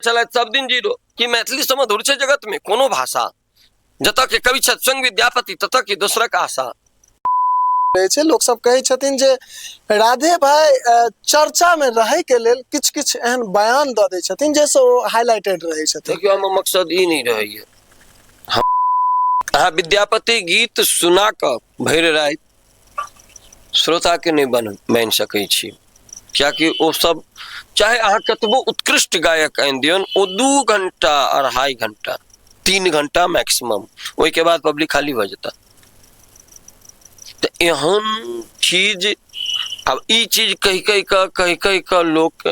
छलथि सब दिन जीरो कि मैथिली से मधुर छै जगत में कोनो भाषा जतऽ के कवि छथि स्वयं विद्यापति ततऽ के दोसरक आशा। रहै छै। लोक सब कहै छथिन जे राधे भाई चर्चा में रहै के लेल किछु किछु एहन बयान दऽ दै छथिन जाहिसँ ओ हाईलाइटेड रहै छथिन। देखियौ, हमर मकसद ई नहि रहैया। अहाँ विद्यापति गीत सुना कऽ भरि राति श्रोताके नहि बनि सकै छी, कियाकि ओ सब चाहे अहाँ कतबो उत्कृष्ट गायक आनि दियौन, ओ 2 घंटा 2.5 घंटा 3 घंटा मैक्सिमम, ओहिके बाद पब्लिक खाली भऽ जेता। तऽ एहन चीज आब ई चीज कहि कहि कऽ कहि कहि कऽ लोक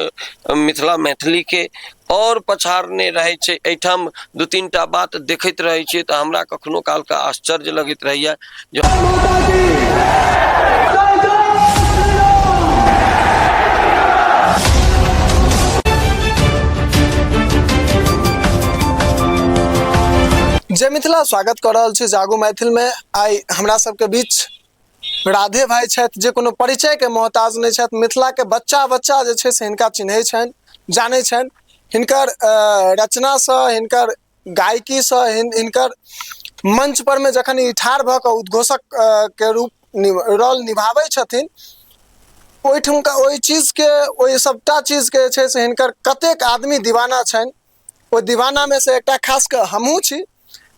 मिथिला मैथिलीके आओर पछाड़ने रहै छै। एहिठाम 2-3 टा बात देखैत रहै छियै तऽ हमरा कखनो कालके आश्चर्य लगैत रहैया जे जय मिथिला, स्वागत कऽ रहल छी जागू मैथिल में। आइ हमरा सबके बीच राधे भाई छथि जे कोनो परिचय के मोहताज नहि छथि। मिथिला के बच्चा बच्चा जे छै से हिनका चिन्है छनि, जानै छनि। हिनकर रचनासँ, हिनकर गायकीसँ, हिनकर मंच पर में जखन ई ठाढ़ भऽ कऽ उद्घोषक के रूप रोल निभाबै छथिन, ओहिठुमका ओहि चीजके, ओहि सबटा चीजके जे छै से हिनकर कतेक आदमी दीवाना छनि। ओहि दीवानामे से एकटा खास कऽ हमहूँ छी,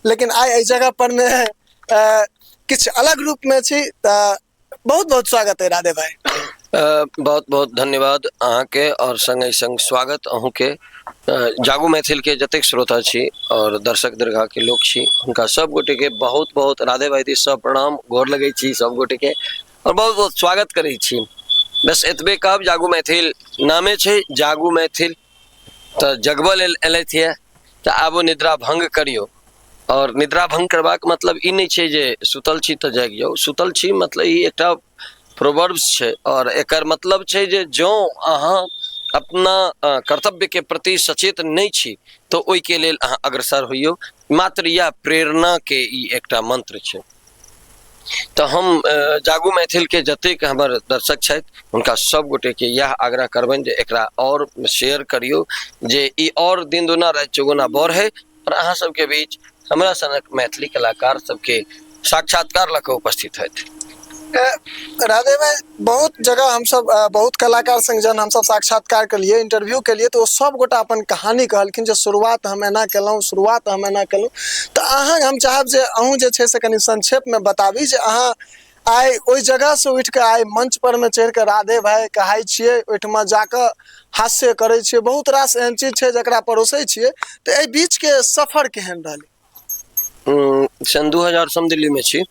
लेकिन आइ एहि जगह पर मे किछु अलग रूप में छी। तऽ बहुत बहुत स्वागत है राधे भाई। बहुत बहुत धन्यवाद अहाँके और संगे संग स्वागत अहूँके। जागू मैथिल के जतेक श्रोता छी और दर्शक दीर्घा के लोक छी, हुनका सब गोटे के बहुत बहुत राधे भाई दिस सँ प्रणाम, गोर लगै छी सब गोटे के और बहुत बहुत स्वागत करै छी। बस एतबे कहब, जागू मैथिल नामे छै जागू मैथिल, तऽ जगबऽ लेल एलथि यऽ तऽ आबो निद्रा भंग करियौ। और निद्रा भंग करबाक मतलब ई नहि छै जे सुतल छी तऽ जागि जाउ, सुतल छी मतलब ई एकटा प्रोवर्ब्स छै और एकर मतलब छै जे जँ अहाँ अपना कर्तव्यके प्रति सचेत नहि छी तऽ ओहिके लेल अहाँ अग्रसर होइयौ। मात्र इएह प्रेरणाके ई एकटा मंत्र छै। तऽ हम जागू मैथिलके जतेक हमर दर्शक छथि हुनका सब गोटेके इएह आग्रह करबनि जे एकरा आओर शेयर करियौ, जे ई आओर दिन दुना राति चौगुना बढ़ै और अहाँ सबके बीच हमरा सनक मैथिली कलाकार सबके साक्षात्कार लऽ कऽ उपस्थित होथि। राधे भाई, बहुत जगह हमसब बहुत कलाकार संग जहन हमसब साक्षात्कार केलिए, इंटरव्यू केलिए, तऽ ओ सब गोटा अपन कहानी कहलखिन जे शुरुआत हम एना केलहुँ, शुरुआत हम एना केलहुँ। तऽ अहाँ, हम चाहब जे अहूँ जे छै से कनि संक्षेपमे बताबी जे अहाँ आइ ओहि जगहसँ उठि कऽ आइ मंच पर मे चढ़ि कऽ राधे भाई कहाइ छियै, ओहिठमा जाकऽ हास्य करै छियै, बहुत रास एहन चीज छै जकरा परोसै छियै, तऽ एहि बीचके सफर केहन रहलै? सन 2000 सँ हम दिल्लीमे छी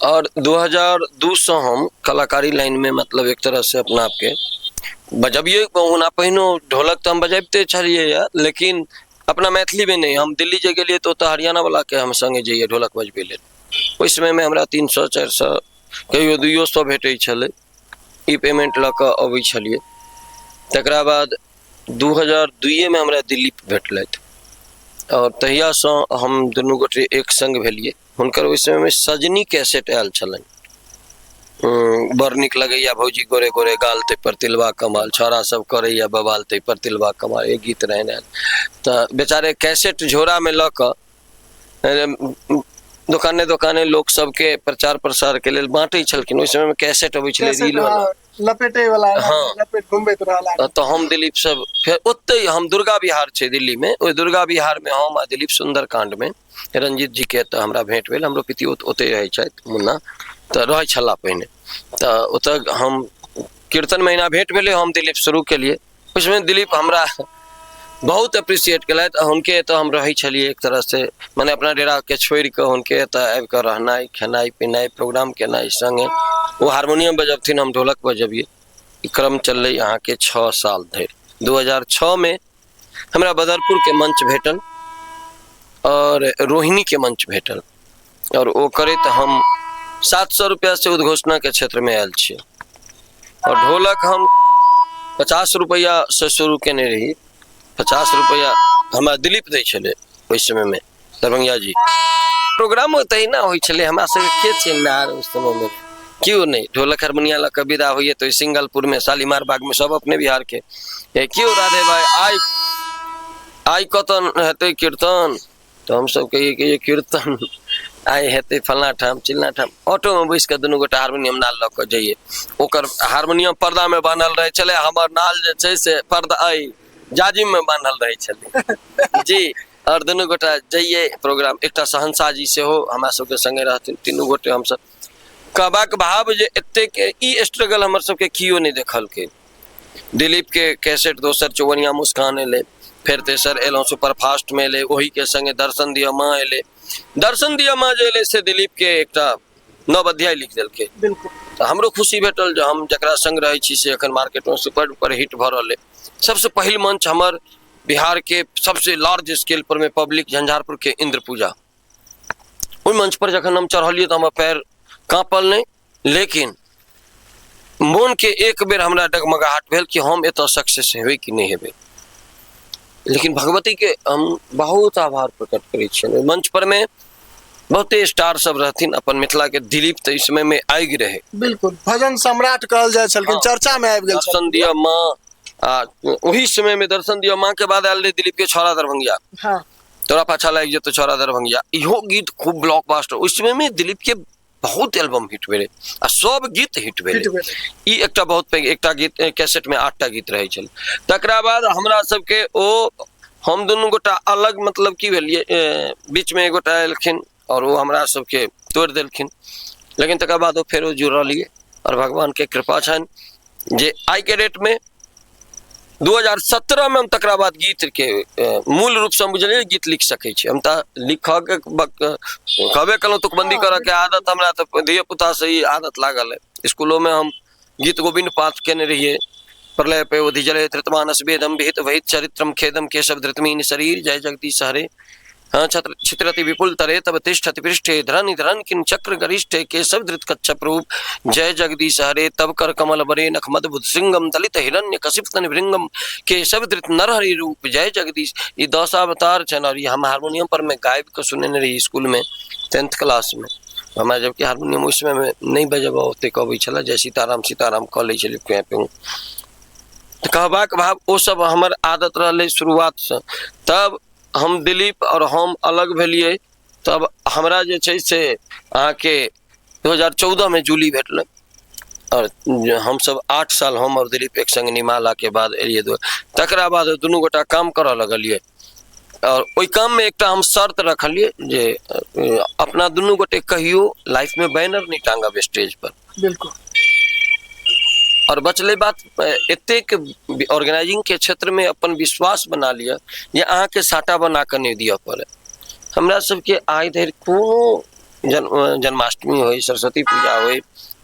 और 2002 सँ हम कलाकारी लाइनमे मतलब एक तरहसँ अपना आपके बजबियै। ओना पहिनो ढोलक तऽ हम बजबिते छलियै यऽ, लेकिन अपना मैथिलीमे नहि। हम दिल्ली जे गेलियै तऽ ओतऽ हरियाणावलाके हम सङ्गे जइयै ढोलक बजबै लेल। ओहि समयमे हमरा 300 400 कहियो 200 भेटै छलै, ई पेमेंट लऽ कऽ अबै छलियै। तकरा बाद 2002मे हमरा दिलीप भेटलथि आओर तहियासँ हम दुनू गोटे एक सङ्ग भेलियै। हुनकर ओहि समयमे सजनी कैसेट आयल छलनि, बड़ नीक लगैया भौजी गोरे गोरे गाल ताहि पर तिलबा कमाल, छौड़ा सब करैया बवाल ताहि पर तिलबा कमाल, एक गीत रहनि आयल। तऽ बेचारे कैसेट झोरामे लऽ कऽ दोकाने दोकाने लोक सबके प्रचार प्रसार के लेल बांटै छलखिन। ओहि समय मे कैसेट अबै छलै, रील वाला लपेटे वाला, हाँ, लपेट घुमबैत रहल। तऽ हम दिलीप सब फेर ओतै, हम दुर्गा विहार छै दिल्ली मे, ओहि दुर्गा विहार मे हम आ दिलीप सुंदरकांड मे रंजीत जी के तऽ हमरा भेंट भेल। हमरो पितियोत ओतै रहै छथि मुन्ना, तऽ रहै छलाह पहिने, तऽ ओतऽ हम कीर्तन महीना भेंट भेलै, हम दिलीप शुरू केलियै। उसमे दिलीप हमरा बहुत अप्रिसिएट केलथि। हुनके एतऽ हम रहै छलियै एक तरहसँ, मने अपना डेराके छोड़ि कऽ हुनके एतऽ आबि कऽ रहनाइ, खेनाइ पिनाइ, प्रोग्राम केनाइ सङ्गे। ओ हारमोनियम बजबथिन, हम ढोलक बजबियै। ई क्रम चललै अहाँके 6 साल धरि। 2006मे हमरा बदरपुरके मंच भेटल और रोहिणीके मंच भेटल और ओ करैत हम 700 रुपैआसँ उद्घोषणाके क्षेत्रमे आयल छी। और ढोलक हम 50 रुपैआसँ शुरू केने रही। 50 रुपैआ हमरा दिलीप दै छलै ओहि समयमे, दरभंगिया जी। प्रोग्रामो तहिना होइ छलै, हमरा सबके के चिन्हनिहार ओहि समयमे। केओ नहि। ढोलक हारमोनिया लऽ कऽ विदा होइए तऽ ओहि सिंगलपुरमे, शालीमार बागमे, सब अपने बिहारके केओ, राधे भाइ, आइ आइ कतऽ हेतै कीर्तन? तऽ हमसब कहियै कि जे कीर्तन आइ हेतै फल्लाँ ठाम, चिल्लाँ ठाम। ऑटोमे बैस कऽ दुनू गोटा हारमोनियम नाल लऽ कऽ जइयै। ओकर हारमोनियम पर्दामे बान्हल रहै छलै, हमर नाल जे छै से पर्दा अइ जाजिममे बान्हल रहै छलै जी। आओर दुनू गोटा जइयै प्रोग्राम। एकटा सहनसा जी सेहो हमरा सबके सङ्गे रहथिन, तीनू गोटे हमसब। कहबाक भाव जे एतेक ई स्ट्रगल हमर सबके केओ नहि देखलकै। दिलीपके कैसेट दोसर चौवनिया मुस्कान एलै, फेर तेसर एलहुँ सुपर फास्टमे एलै, ओहीके सङ्गे दर्शन दिअ माँ एलै। दर्शन दिअ माँ जे एलै से दिलीपके एकटा नव अध्याय लिख देलकै। बिल्कुल। तऽ हमरो खुशी भेटल जे हम जकरा सङ्ग रहै छी से एखन मार्केटमे सुपर डुपर हिट भऽ रहल अइ। सबसँ पहिल मंच हमर बिहारके सबसँ लार्ज स्केल पर मे पब्लिक झंझारपुरके इन्द्र पूजा। ओहि मंच पर जखन हम चढ़लियै तऽ हमर पैर काँपल नहि, लेकिन मोनके एक बेर हमरा डगमगाहट भेल कि हम एतऽ सक्सेस हेबै कि नहि हेबै। लेकिन भगवतीके हम बहुत आभार प्रकट करै छियनि। ओहि मंच पर मे बहुते स्टार सब रहथिन अपन मिथिला के। दिलीप तऽ इस समय में आगि रहे। बिल्कुल, भजन सम्राट कहल जाइ छलखिन। चर्चा में आबि गेल। दर्शन दिअ माँ, आ ओही समय में दर्शन दिअ माँ के बाद आयल रहे दिलीप के छौड़ा दरभंगिया। तोरा पाछा लागि जेतौ छौड़ा दरभंगिया, इहो गीत खूब ब्लॉकबस्टर। ओहि समय में दिलीप के बहुत एल्बम हिट भेलै आ सब गीत हिट भेलै। हिट भेलै। ई एकटा बहुत पैघ एकटा गीत, कैसेट में 8टा गीत रहै छलै। तकरा बाद हमरा सबके ओ हम दुनू गोटा अलग, मतलब की भेलियै, बीच में एक गोटा एलखिन और ओ हमरा सबके तोड़ि देलखिन। लेकिन तकर बाद ओ फेरो जुड़लियै और भगवान के कृपा छनि जे आइ के डेट में 2017 में हम तकरा बाद गीत के मूल रूप से हम बुझलियै गीत लिख सकै छी। हम तऽ लिखऽ के कहबे केलहुँ, तुकबंदी करऽ के आदत हमरा तऽ धिये पुता से ई आदत लागल है। स्कूलो में हम गीत गोविंद पाठ केने रहियै। प्रलय पे जलय धृतमानस वेदम विहित वहित चरित्रम खेदम केशव धृतमीन शरीर जय जगदीश हरे। हाँ, छत्र छित्रति विपुल तरे तब तिष्ठति पृष्ठे धरन धरन किन चक्र गरिष्ठे केशव धृत कच्छप रूप जय जगदीश हरे। तब कर कमल बरे नख मदभुत सिंगम दलित हिरण्य कशिप तन भृंगम केशव धृत नरहरि रूप जय जगदीश। ई 10 अवतार छनि और ई हम हारमोनियम पर में गाबि कऽ सुनेने रही स्कूल में 10th class में। हमरा जबकि हारमोनियम ओहि समय में नहि बजबऽ ओतेक अबै छलै, जय सीताराम सीताराम कऽ लै छलियै पें पें। तऽ कहबाक भाव ओ सब हमर आदत रहलै शुरुआतसँ। तब हम दिलीप और हम अलग भेलियै, तब हमरा जे छै से अहाँके 2014 में जूली भेटलै और हमसब 8 साल हम और दिलीप एक संग निमालाके बाद एलियै। तकरा बाद दुनू गोटा काम करऽ लगलियै और ओहि काममे एकटा हम शर्त रखलियै जे अपना दुनू गोटे कहियो लाइफमे बैनर नहि टांगब स्टेज पर। बिल्कुल। और बचलै बात एतेक ऑर्गेनाइजिंग के क्षेत्र में अपन विश्वास बना लिअ जे अहाँके साटा बना कऽ नहि दिअ पड़े। हमरा सबके आइ धरि कोनो जन्माष्टमी होइ, सरस्वती पूजा होइ,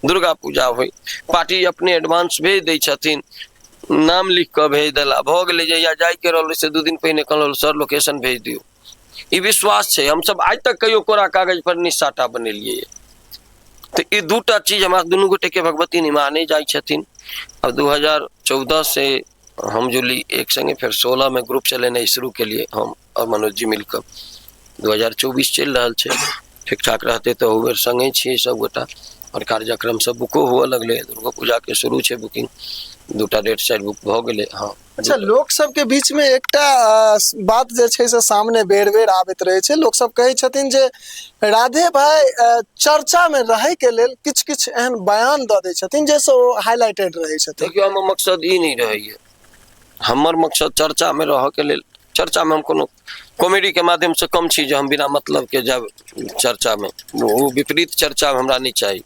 दुर्गा पूजा होइ, पार्टी अपने एडवांस भेज दै छथिन, नाम लिख कऽ भेज देला, भऽ गेलै। जहिया जाइके रहलै से 2 दिन पहिने कहलहुँ, सर लोकेशन भेज दियौ। ई विश्वास छै। हमसब आइ तक कहियो कोरा कागज पर नहि साटा बनेलियै। तऽ ई दूटा चीज हमरा दुनू गोटेके भगवती निमाहने जाइ छथिन। अब 2014 से हम जुली एक संगे, फेर 16 में ग्रुप चलेनाइ शुरू केलियै हम और मनोज जी मिलकऽ। 2024 चलि रहल छै, ठीक ठाक रहतै तऽ ओहू बेर संगे छियै सब गोटा और कार्यक्रम सब बुको हुअ लगलै। दुर्गो पूजाके शुरू छै बुकिंग, 2टा डेट शायद बुक भऽ गेलै। हँ। अच्छा, लोक सबके बीच में एकटा बात जे छै से सामने बेर बेर आबैत रहै छै। लोक सब कहै छथिन जे राधे भाई चर्चा में रहै के लेल किछु किछु एहन बयान दऽ दै छथिन जाहिसँ ओ हाईलाइटेड रहै छथिन। देखियौ, हमर मकसद ई नहि रहैए। हमर मकसद चर्चा में रहऽ के लेल, चर्चा में हम कोनो कॉमेडी के माध्यम से कम छी जे हम बिना मतलब के जायब चर्चा में। ओ विपरीत चर्चा हमरा नहि चाही।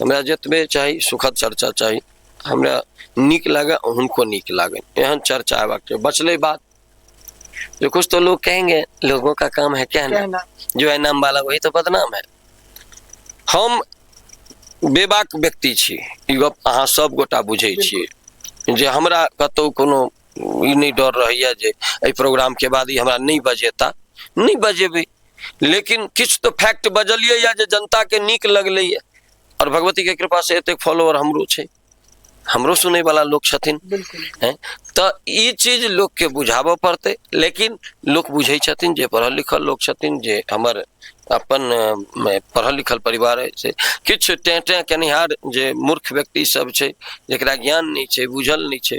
हमरा जतबे चाही सुखद चर्चा चाही, हमरा नीक लागै, हुनको नीक लागै, एहन चर्चा हेबाक चाही। बचलै बात जो कुछ तो लोग कहेंगे, लोगों का काम है कहना, कहना। जो है नाम वाला वही तो बदनाम है। हम बेबाक व्यक्ति छी, ई गप अहाँ सब गोटा बुझै छियै जे हमरा कतौ कोनो ई नहि डर रहैया जे एहि प्रोग्राम के बाद ई हमरा नहि बजेता, नहि बजेबै, लेकिन किछु तऽ फैक्ट बजलियै या जे जनता के नीक लगलैया और भगवती के कृपा से एतेक फॉलोअर हमरो छै, हमरो सुनै वाला लोक छथिन। बिल्कुल। हैं, तऽ तऽ ई चीज लोकके बुझाबऽ पड़तै। लेकिन लोक बुझै छथिन, जे पढ़ल लिखल लोक छथिन, जे हमर अपन पढ़ल लिखल परिवार अछि, से किछु टें टें केनिहार जे मूर्ख व्यक्ति सब छै, जकरा ज्ञान नहि छै, बुझल नहि छै।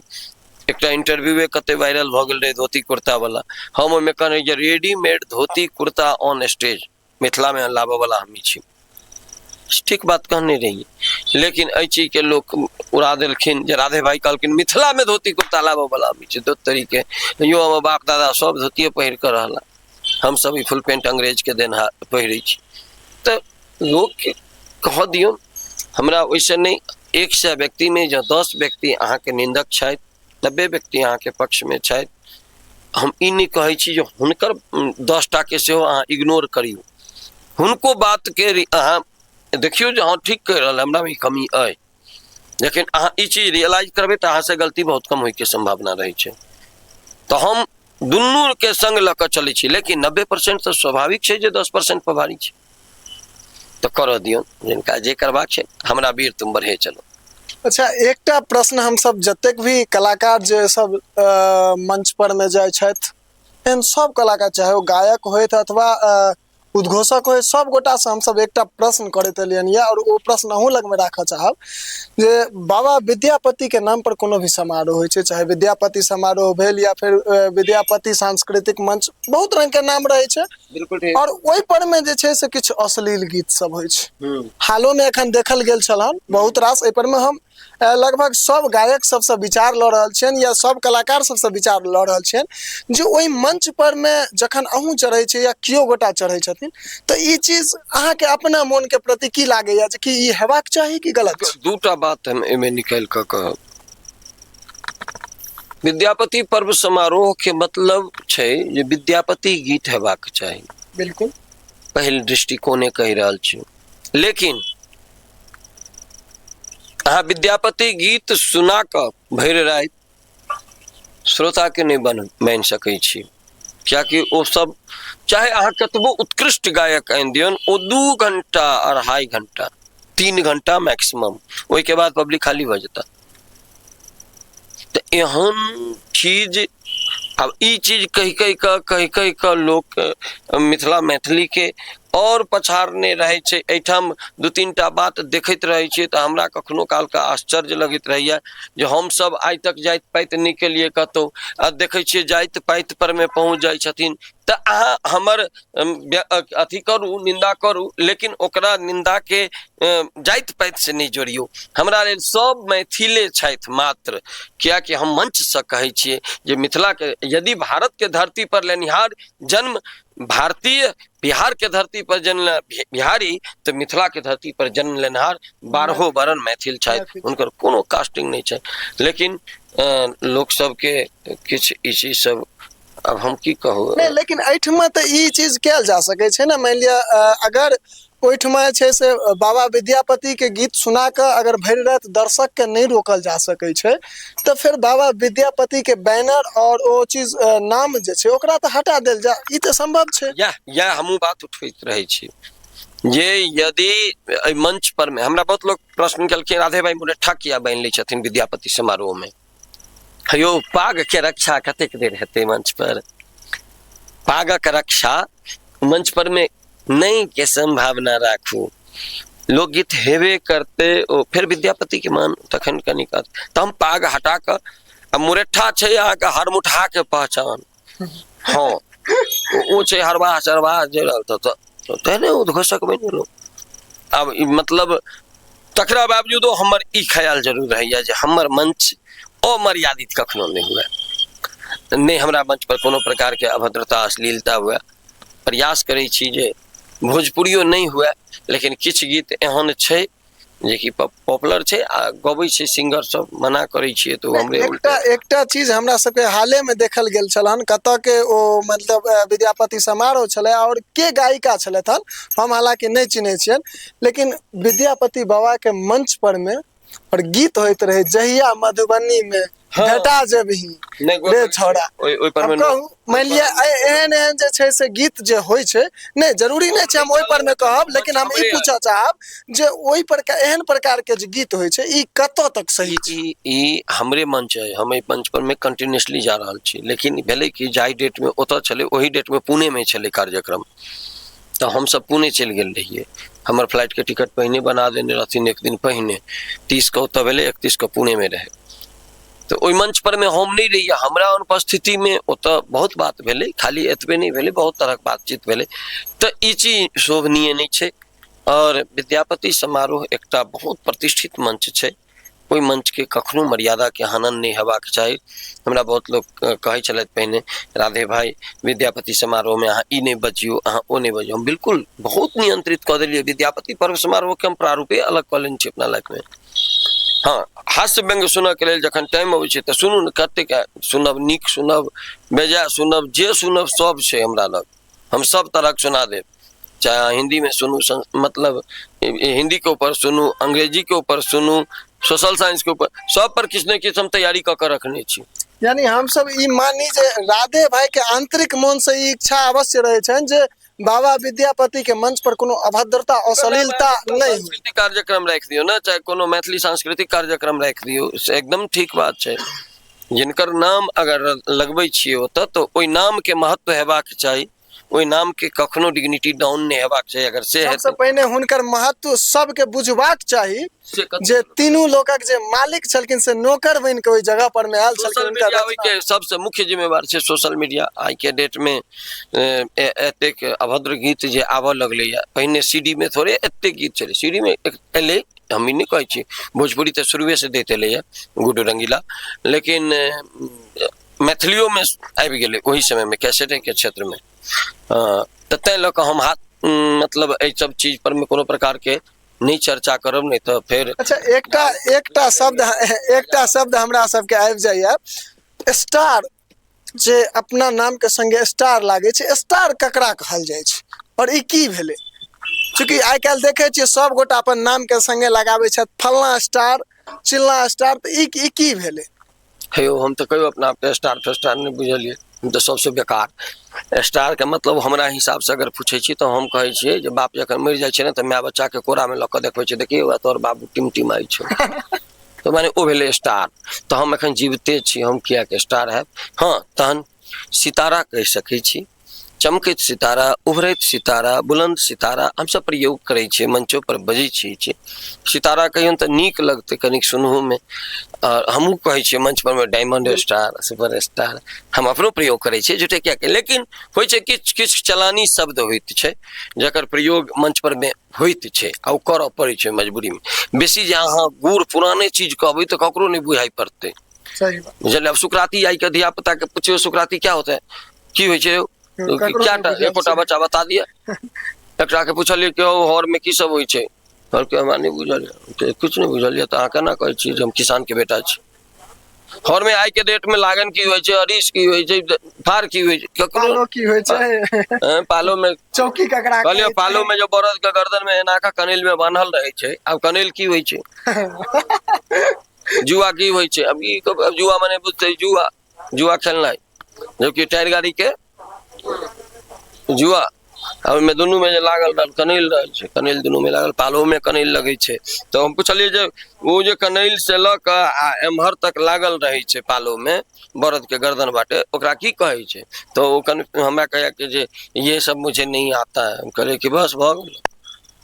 एकटा इंटरव्यूए कते वायरल भऽ गेल रहै धोती कुर्ता वाला, हम ओहिमे कहने जे readymade dhoti kurta on stage मिथिलामे लाबऽवला हमही छी। ठीक बात कहने रहियै, लेकिन एहि चीजके लोक उड़ा देलखिन जे राधे भाई कहलखिन मिथिलामे धोती कुर्ता लाबऽवला हमही छी। दो तरीके यो हमर बाप दादा सब धोतिए पहिर कऽ रहला, हमसब ई फुल पेंट अंग्रेजके देनहार पहिरै छी। तऽ लोकके कहऽ दियौ, हमरा ओहिसँ नहि। 100 व्यक्तिमे जँ 10 व्यक्ति अहाँके निन्दक छथि, 90 व्यक्ति अहाँके पक्षमे छथि, हम ई नहि कहै छी जे हुनकर 10 टाके सेहो अहाँ इग्नोर करियौ। हुनको बातके अहाँ देखियौ जे हँ ठीक कहि रहल, हमरामे ई कमी अइ। लेकिन अहाँ ई चीज रियलाइज करबै तऽ अहाँसँ गलती बहुत कम होइके सम्भावना रहै छै। तऽ हम दुनूके संग लऽ कऽ चलै छी, लेकिन 90% तऽ स्वाभाविक छै जे 10% पर भारी छै। तऽ करऽ दियौ जिनका जे करबाक छै, हमरा वीर तुम बढ़े चलो। अच्छा, एकटा प्रश्न, हमसब जतेक भी कलाकार जे सब मंच पर मे जाइ छथि, एहन सब कलाकार, चाहे ओ गायक होथि अथवा उद्घोषक होथि, सब गोटा से हमसब एकटा प्रश्न करैत एलियनि यऽ, और ओ प्रश्न अहूँ लगमे राखऽ चाहब जे बाबा विद्यापति के नाम पर कोनो भी समारोह होइ छै, चाहे विद्यापति समारोह भेल या फेर विद्यापति सांस्कृतिक मंच, बहुत रंग के नाम रहै छै। बिल्कुल ठीक। और ओहि पर में जे छै से किछु अश्लील गीत सब होइ छै। हालो में एखन देखल गेल छल हन बहुत रास। एहि पर में हम लगभग सब गायक सबसँ विचार लऽ रहल छियनि या सब कलाकार सबसँ विचार लऽ रहल छियनि जे ओहि मंच पर में जखन अहूँ चढ़ै छी या केओ गोटा चढ़ै छथिन, तऽ ई चीज अहाँके अपना मोन के प्रति की लागैया जे कि ई हेबाक चाही कि गलत छै? दूटा बात हम एहिमे निकालि कऽ कहब। विद्यापति पर्व समारोह के मतलब छै जे विद्यापति गीत हेबाक चाही। बिल्कुल। पहिल दृष्टिकोणे कहि रहल छी। लेकिन अहाँ विद्यापति गीत सुना कऽ भरि राति श्रोताके नहि बन सकै छी, कियाकि ओ सब चाहे अहाँ कतबो उत्कृष्ट गायक आनि दियौन, ओ 2 घंटा 2.5 घंटा 3 घंटा मैक्सिमम, ओहिके बाद पब्लिक खाली भऽ जेता। तऽ एहन चीज, आब ई चीज कहि कहि कऽ कहि कहि कऽ लोक मिथिला मैथिलीके आओर पछाड़ने रहै छै। एहिठाम 2-3 टा बात देखैत रहै छियै तऽ हमरा कखनो कालके आश्चर्य लगैत रहैए जे हमसब आइ तक जाति पाति नहि केलियै कतहु, आ देखै छियै जाति पाति परमे पहुँच जाइ छथिन। तऽ अहाँ हमर अथी करू, निन्दा करू, लेकिन ओकरा निन्दाके जाति पातिसँ नहि जोड़ियौ। हमरा लेल सब मैथिले छथि मात्र, कियाकि हम मंचसँ कहै छियै जे मिथिलाके यदि भारतके धरती पर लेनिहार जन्म भारतीय, बिहारके धरती पर जन्म बिहारी, तऽ मिथिलाके धरती पर जन्म लेनिहार 12 वर्ण मैथिल छथि, हुनकर कोनो कास्टिंग नहि छै। लेकिन लोक सबके किछु ई चीज सब आब हम की कहू। नहि, लेकिन एहिठमा तऽ ई चीज कयल जा सकै छै ने। मानि लिअ अगर ओहिठमा जे छै से बाबा विद्यापति के गीत सुना कऽ अगर भरि राति दर्शक के नहि रोकल जा सकै छै, तऽ फेर बाबा विद्यापति के बैनर और ओ चीज नाम जे छै ओकरा तऽ हटा देल जाय, ई तऽ संभव छै। इएह हमहूँ बात उठबैत रहै छी जे यदि एहि मंच पर मे हमरा बहुत लोक प्रश्न केलखिन, राधे भाई मुरेठा किया बान्हि लै छथिन विद्यापति समारोह मे? यौ, पाग के रक्षा कतेक देर हेतै मंच पर? पागक रक्षा मंच पर मे नहि के संभावना राखू। लोकगीत हेबे करते, ओ फेर विद्यापति के मान तखन कनि तऽ हम पाग हटा कऽ, आ मुरेठा छै अहाँके हरमुठा के पहचान, हँ ओ छै हरवाह चरवाह जे रहल तऽ तेहने उद्घोषक बनि गेलहुँ। आब ई मतलब तकरा बावजूदो हमर ई ख्याल जरूर रहैए जे हमर मंच अमर्यादित कखनो नहि हुए, नहि हमरा मंच पर कोनो प्रकारके अभद्रता अश्लीलता हुए। प्रयास करै छी जे भोजपुरियो नहि हुए, लेकिन किछु गीत एहन छै जेकि पॉपुलर छै आ गबै छै सिंगर सब, मना करै छियै तऽ ओ हमरे एकटा एकटा चीज हमरा सबके हाले में देखल गेल छल हन, कतऽ के ओ मतलब विद्यापति समारोह छलै और के गायिका छलथि हन, हम हालांकि नहि चिन्है छियनि, लेकिन विद्यापति बाबा के मंच पर में और गीत होइत रहे जहिया मधुबनी में भेटा जेबही नहि, रे छौड़ा। ओहि ओहि पर हम मे कहू, मानि लिअ एहन एहन जे छै से गीत जे होइ छै, नहि जरूरी नहि छै हम ओहि पर मे कहब, लेकिन हम ई पूछऽ चाहब जे ओहि पर एहन प्रकार के जे गीत होइ छै ई कतऽ तक सही छै? ई हमरे मंच है, हम एहि मंच पर मे कंटिन्यूसली जा रहल छी, लेकिन भेलै कि जाहि डेट मे ओतऽ छलै ओही डेट मे पुणे मे छलै कार्यक्रम, तऽ हमसब पुणे चलि गेल रहियै। हमर फ्लाइट के टिकट पहिने बना देने रहथिन, एक दिन पहिने, 30 के ओतऽ भेलै, 31 के पुणे मे रहै। तऽ ओहि मंच पर मे हम नहि रहियै, हमरा अनुपस्थिति मे ओतऽ बहुत बात भेलै, खाली एतबे नहि भेलै, बहुत तरहक बातचीत भेलै। तऽ ई चीज शोभनीय नहि छै। आओर विद्यापति समारोह एकटा बहुत प्रतिष्ठित मंच छै, ओहि मंचके कखनो मर्यादाके हनन नहि हेबाक चाही। हमरा बहुत लोक कहै छलथि पहिने, राधे भाई विद्यापति समारोहमे अहाँ ई नहि बजियौ, अहाँ ओ नहि बजियौ। हम बिल्कुल बहुत नियंत्रित कऽ देलियै विद्यापति पर्व समारोहके, हम प्रारूपे अलग कऽ लेने छी अपना लाइफमे। हँ, हास्य व्यंग्य सुनऽके लेल जखन टाइम अबै छै तऽ सुनू ने, कतेक सुनब, नीक सुनब, बेजाय सुनब, जे सुनब सब छै हमरा लग, हम सब तरहक सुना देब। चाहे अहाँ हिन्दीमे सुनू, मतलब हिन्दीके ऊपर सुनू, अंग्रेजीके ऊपर सुनू, सोशल साइंसके ऊपर, सब पर किछु ने किछु हम तैयारी कऽ कऽ रखने छी। यानी हमसब ई मानी जे राधे भाई के आंतरिक मन से ई इच्छा अवश्य रहे छनि जे बाबा विद्यापति के मंच पर कोनो अभद्रता अश्लीलता नहि हो। सांस्कृतिक कार्यक्रम राखि दियौ ने, चाहे कोनो मैथिली सांस्कृतिक कार्यक्रम राखि दियौ, से एकदम ठीक बात छै। जिनकर नाम अगर लगबै छियै ओतऽ, तऽ ओहि नामके महत्व हेबाक चाही, ओहि नामके कखनो डिग्निटी डाउन नहि हेबाक चाही। अगर से सबसँ हेतै पहिने हुनकर महत्व सबके बुझबाक चाही से कतौ जे तीनू लोकक जे मालिक छलखिन से नौकर बनि कऽ ओहि जगह पर मे आयल छलखिन। सोशल हुनकर मीडिया रचना ओहिके सबसँ मुख्य जिम्मेवार छै सोशल मीडिया। आइके डेटमे एतेक अभद्र गीत जे आबऽ लगलैए, पहिने सी डी मे थोड़े एतेक गीत छलै। सी डी मे एलै, हम ई नहि कहै छी, भोजपुरी तऽ शुरुएसँ दैत एलैए गुड्डू रंगीला, लेकिन मैथिलियोमे आबि गेलै ओहि समयमे कैसेटेके क्षेत्रमे। तऽ ताहि लऽ कऽ हम हाथ मतलब एहि सब चीज पर मे कोनो प्रकारके नहि चर्चा करब, नहि तऽ फेर अच्छा, एकटा शब्द हमरा सबके आबि जाइए, स्टार, जे अपना नामके संगे स्टार लागै छै, स्टार ककरा कहल जाइ छै और ई की भेलै? चूँकि आइ काल्हि देखै छियै सब गोटा अपन नामके संगे लगाबै छथि फल्लाँ स्टार चिल्लाँ स्टार, तऽ ई की भेलै? हे यौ, हम तऽ कहियो अपना आपके स्टार फेस्टार नहि बुझलियै, हम तऽ सबसँ बेकार। स्टारके मतलब हमरा हिसाबसँ अगर पूछै छी तऽ हम कहै छियै जे बाप जखन मरि जाइ छै ने तऽ माय बच्चाके कोरामे लऽ कऽ देखबै छै, देखियौ तोहर बाबू टिमटिमाइ छौ, तऽ माने ओ भेलै स्टार। तऽ हम एखन जीविते छी, हम किएक स्टार हैब? हँ, तहन सितारा कहि सकै छी, चमकैत सितारा, उभरैत सितारा, बुलन्द सितारा, हमसब प्रयोग करै छियै, मंचो पर बजै छियै। सितारा कहियौन तऽ नीक लगतै कनिक सुनहोमे। आओर हमहूँ कहै छियै मंच परमे डायमंड स्टार, सुपर स्टार, हम अपनो प्रयोग करै छियै, झूठे किएक। लेकिन होइ छै किछु किछु चलानी शब्द होइत छै जकर प्रयोग मंच परमे होइत छै आ ओ करऽ पड़ै छै मजबूरीमे। बेसी जे अहाँ बूढ़ पुराने चीज कहबै तऽ ककरो नहि बुझाइ पड़तै। सही बात। बुझलियै? आब सुकराती आइके धिया पुताके पुछियौ सुकराती क्या होता है, की होइ छै, ककरो क्या नहि बुझल एकोटा छै। बच्चा बता दिअ। एकटा के पुछलियै कि हौ हरमे की सब होइ छै, कहलकै हमरा नहि बुझल यऽ। किछु नहि बुझल यऽ तऽ अहाँ केना कहै छियै जे हम किसानके बेटा छी? हरमे आइके डेटमे लागन की होइ छै, अरीस की होइ छै, फार की होइ छै, ककरो पालो की होइ छै, पालो मे चौकी ककरा कहलियै कहै छै? पालो मे जे बरद के गर्दन मे एना कऽ कनैल मे बान्हल रहै छै, आब कनैल की होइ छै, जुआ की होइ छै, अब ई जुआ मने बुझतै जुआ, जुआ खेलनाइ, जबकि टायर गाड़ी के जुआ, आ ओहिमे दुनू मे जे लागल रहल कनैल रहै छै, कनैल दुनू मे लागल, पालो मे कनैल लगै छै। तऽ हम पुछलियै जे ओ जे कनैल से लऽ कऽ आ एम्हर तक लागल रहै छै पालो मे बरद के गर्दन बाटे, ओकरा की कहै छै? तऽ ओ कन हमरा कहैया कि जे ये सब मुझे नहीं आता है। हम कहलियै कि बस भऽ गेल,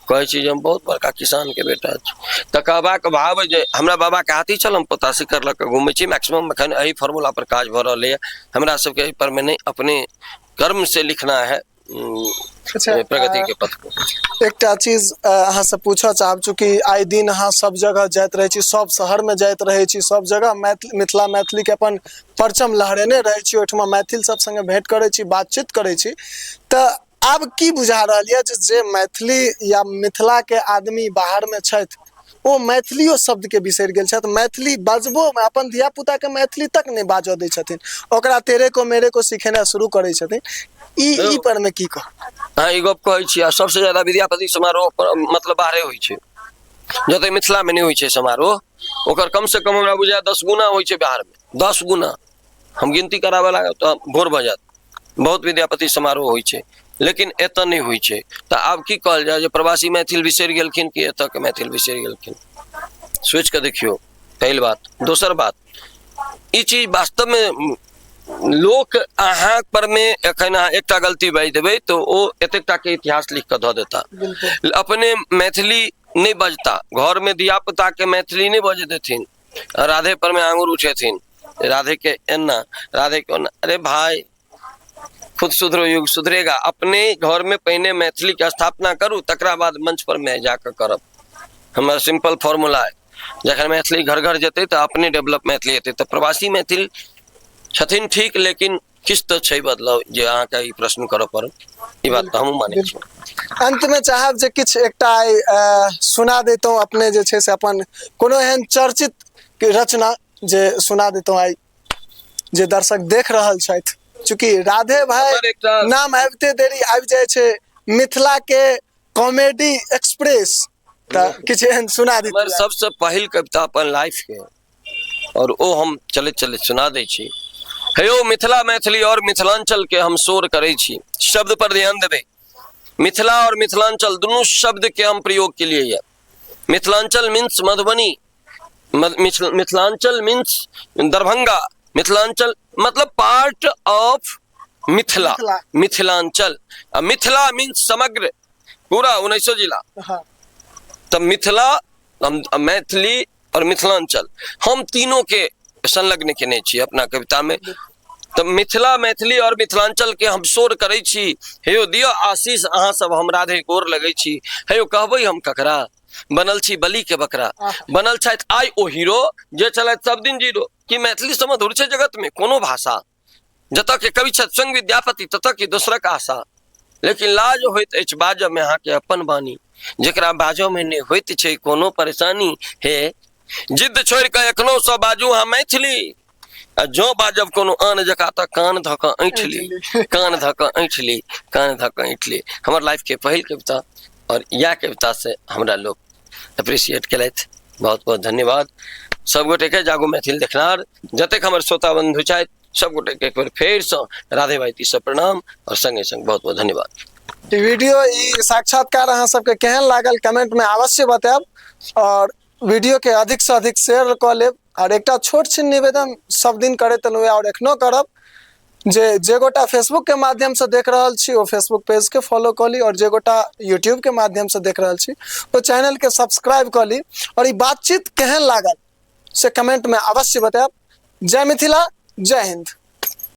कहै छी जे हम बहुत बड़का किसानके बेटा छी। तऽ कहबाक भाव जे हमरा बाबाके हाथी छल, हम पोता शिखर लऽ कऽ घूमै छी। मैक्सिमम एखन एहि फॉर्मूला पर काज भऽ रहलैए हमरा सबके, एहि पर मे नहि, अपने कर्म से लिखना है अच्छा, प्रगति के पथ को। एकटा चीज अहाँ से पूछऽ चाहब, चूँकि आइ दिन अहाँ सब जगह जाइत रहै छी, सब शहरमे जाइत रहै छी, सब जगह मिथिला मैथिलीके अपन परचम लहरेने रहै छी, ओहिठमा मैथिल सब संगे भेंट करै छी, बातचीत करै छी, तऽ आब की बुझा रहल यऽ जे मैथिली या मिथिलाके आदमी बाहरमे छथि ओ मैथिलियो शब्दके बिसरि गेल छथि, मैथिली बाजबोमे अपन धियापुताके मैथिली तक नहि बाजऽ दै छथिन, ओकरा तेरे को मेरे को सिखेनाइ शुरू करै छथिन, ई पर मे की कहब? अहाँ ई गप कहै छी, आ सबसँ ज्यादा विद्यापति समारोह पर मतलब बाहरे होइ छै। जते मिथिलामे नहि होइ छै समारोह, ओकर कमसँ कम हमरा बुझाय 10 गुना होइ छै बिहारमे, 10 गुना। हम गिनती कराबऽ लागब तऽ भोर भऽ जायत। बहुत विद्यापति समारोह होइ छै, लेकिन एतऽ नहि होइ छै। तऽ आब की कहल जाय जे प्रवासी मैथिल बिसरि गेलखिन कि एतऽके मैथिल बिसरि गेलखिन? सोचि कऽ देखियौ, पहिल बात। दोसर बात, ई चीज वास्तवमे लोक अहाँ पर मे एखन अहाँ एकटा गलती बाजि देबै तऽ ओ एतेक टाके इतिहास लिख कऽ धऽ देता। अपने मैथिली नहि बजता, घरमे धियापुताके मैथिली नहि बजै देथिन, राधे पर मे आंगुर उठेथिन, राधे के एना, राधे के ओना। अरे भाई, खुद सुधरो युग सुधरेगा। अपने घर में पहिने मैथिली के स्थापना करू, तकरा बाद मंच पर में जाकर करब। हमर सिंपल फॉर्मूला है, जखन मैथिली घर घर जेतै तऽ अपने डेवलप मैथिली हेतै। तऽ प्रवासी मैथिल छथिन ठीक, लेकिन किछु तऽ छै बदलाव जे अहाँके ई प्रश्न करऽ पड़ल, ई बात तऽ हमहूँ मानै छी। अंतमे चाहब जे किछु एकटा आइ सुना दैतहुँ अपने जे छै से अपन कोनो एहन चर्चित रचना जे सुना दैतहुँ आइ जे दर्शक देख रहल छथि। चूँकि राधे भाई हमर एकटा नाम आबिते देरी आबि जाइ छै मिथिला के कॉमेडी एक्सप्रेस, तऽ किछु एहन सुना हमर दैतहुँ। सबसँ पहिल कविता अपन लाइफ के, और ओ हम चलैत चलैत सुना दै छी। हे यौ मिथिला मैथिली और मिथिलांचल के हम शोर करै छी। शब्द पर ध्यान देबै, मिथिला और मिथिलांचल दुनू शब्द के हम प्रयोग के लिए ये। मिथिलांचल मीन्स मधुबनी, मिथिलांचल मीन्स दरभंगा, मिथिलांचल मतलब पार्ट ऑफ मिथिला, मिथिला। मिथिलांचल, आ मिथिला मीन्स समग्र पूरा 19 जिला। तऽ मिथिला, हम मैथिली और मिथिलांचल हम तीनों के संलग्न केने छी अपना कविता में। तऽ मिथिला मैथिली और मिथिलांचल के हम शोर करै छी। हे यौ दिअ आशीष अहाँ सब, हम राधे गोर लगै छी। हे यौ कहबै हम ककरा, बनल छी बलि के बकरा। बनल छथि आइ ओ हीरो जे छलथि सब दिन जीरो। कि मैथिली से मधुर छै जगत में कोनो भाषा? जतऽ के कवि छथि स्वयं विद्यापति ततऽ के दोसरक आशा। लेकिन लाज होइत अछि बाजऽ में अहाँके अपन वाणी, जेकरा बाजऽ में नहि होइत छै कोनो परेशानी। हे जिद्द छोड़ि कऽ एखनो सँ बाजू अहाँ मैथिली, आ जँ बाजब कोनो आन जकाँ तऽ कान धऽ कऽ ऐंठ ली, कान धऽ कऽ ऐंठ ली, कान धऽ कऽ ऐंठ ली। हमर लाइफ के पहिल कविता, और इएह कविता से हमरा लोक अप्रिसिएट केलथि। बहुत बहुत धन्यवाद सब गोटे के। जागो मैथिल देखनार जतेक हमर श्रोता बंधु छथि सब गोटे के एक बेर फेरसँ राधे भाई से प्रणाम और संगे संग बहुत बहुत धन्यवाद। ई वीडियो, ई साक्षात्कार अहाँ सबके केहन लागल कमेंट में अवश्य बतायब और वीडियो के अधिक से अधिक शेयर कऽ लेब। और एकटा छोट छिन निवेदन सब दिन करैत एलहुँ और एखनो करब जे जे गोटा फेसबुक के माध्यम से देख रहल छी ओ फेसबुक पेज के फॉलो कऽ ली, और जे गोटा यूट्यूब के माध्यम से देख रहल छी ओ चैनल के सब्सक्राइब कऽ ली। और ई बातचीत केहन लागल से कमेंट में अवश्य बतायब। जय मिथिला, जय हिंद।